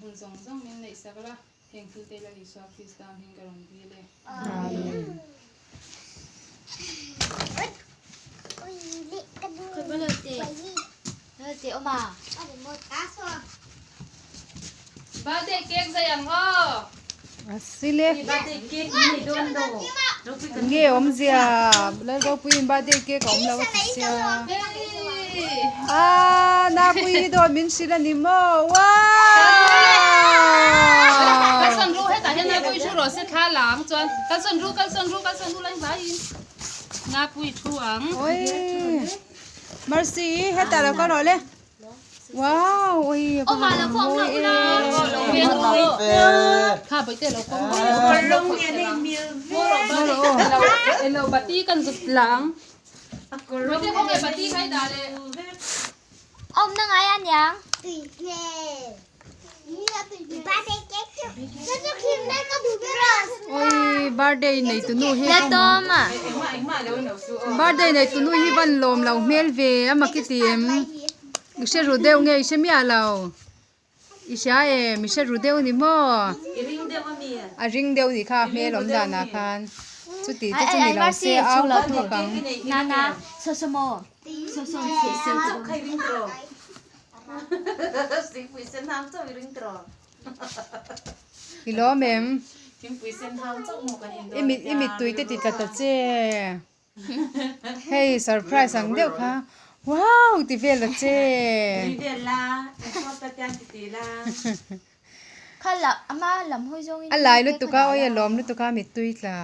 Hun zawng zawng min neihsak la, heng thil te Lal Isua Krista hming ka rawn dil e. Amen. Birthday cake zai ang aw. Asile. Nge awmzia Lalropuiin birthday cake a awm lo a ti sia. Ah Napui hi dawt min hrilh a ni maw? Wow! Kalsawn ru hetah hian Napui thu rawh se thla la ang chuan kalsawn ru kalsawn ru kalsawn ru lain vaiin Napui thu ang. Oi Mercy hetah lo kal rawh le. Wow oi a va han mawi e. Kha bawihte lo kawng rawh. Bati kan zut la ang. Awm na ngai a niang. Oi birthday nei tu nu hi birthday nei tu nu hi van lawm lo hmel ve a maki ti em i hre ru deuh nge i hre miah lo. I hria em? I hre ru deuh ni maw? A ring deuh nih kha a hmel awm danah khan. Chuti te chu ni lo se au vak vak ang. I lawm em? I mit i mittui te ti tla ta che. Hei surprise ang deuh kha wow ti vel a che. A lai lutuk a awi a lawm lutuk a mittui tla.